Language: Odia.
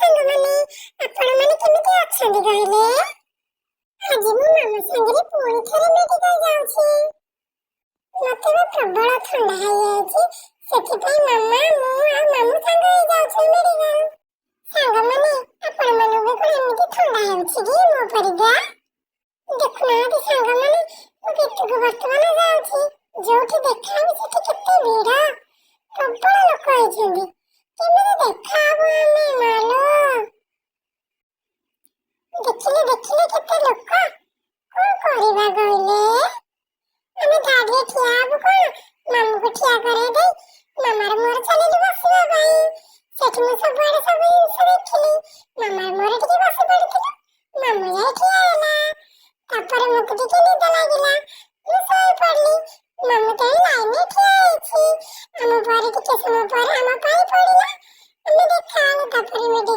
ସାଙ୍ଗମାନେ। ଆପଣମାନେ କେମିତି ଅଛନ୍ତି କହିଲେ? ଆଜି ମୁଁ ମାମା ସାଙ୍ଗରେ ପୁଣି ଥରେ ମେଡିକାଲ ଯାଉଛି। ମତେ ବା ପ୍ରବଳ ଥଣ୍ଡା ହେଇଯାଇଛି। ସେଥିପାଇଁ ମାମା, ମୁଁ ଆଉ ମାମୁଁ ସାଙ୍ଗ ହେଇଯାଉଛୁ ମେଡିକାଲ। ସାଙ୍ଗମାନେ, ଆପଣମାନଙ୍କୁ ବି କଣ ଏମିତି ଥଣ୍ଡା ହେଉଛି କି ମୋ ପରିକା? ଦେଖୁନାହାନ୍ତି ସାଙ୍ଗମାନେ, ମୁଁ ଭିତରକୁ ବର୍ତ୍ତମାନ ଯାଉଛି। ଯୋଉଠି ଦେଖା ହବ ସେଠି କେତେ ଭିଡ, ପ୍ରବଳ ଲୋକ ହେଇଛନ୍ତି। କେମିତି ଦେଖା ହବ ଆମେ ମାଲୋ? ଦେଖିଲେ, ଦେଖିଲେ, କେତେ ଲୋକ! କଣ କରିବା କହିଲେ? ଆମେ ଧାଡ଼ିରେ ଠିଆ ହବୁ କଣ, ମାମୁଁକୁ ଠିଆ କରେଇ ଦେଇ ମାମାର ମୋର ଚାଲିଲୁ ବସିବା ପାଇଁ। ସେଠି ମୁଁ ସବୁଆଡେ ସବୁ ଜିନିଷ ଦେଖିଲି। ମାମାର ମୋର ଟିକେ ବସି ପଡିଥିଲୁ, ମାମୁଁ ଯାଇ ଠିଆ ହେଲା। ତାପରେ ମତେ ଟିକେ ନିଦ ଲାଗିଲା, ମୁଁ ଶୋଇ ପଡିଲି। ମାମୁଁ ତେଣୁ ଲାଇନରେ ଠିଆ ହେଇଛି। ଆମ ପରେ ଟିକେ ସମୟ ପରେ ଆମ ପାଳି ପଡିଲା, ଆମେ ଦେଖା ହେଲୁ। ତାପରେ ମେଡିକାଲ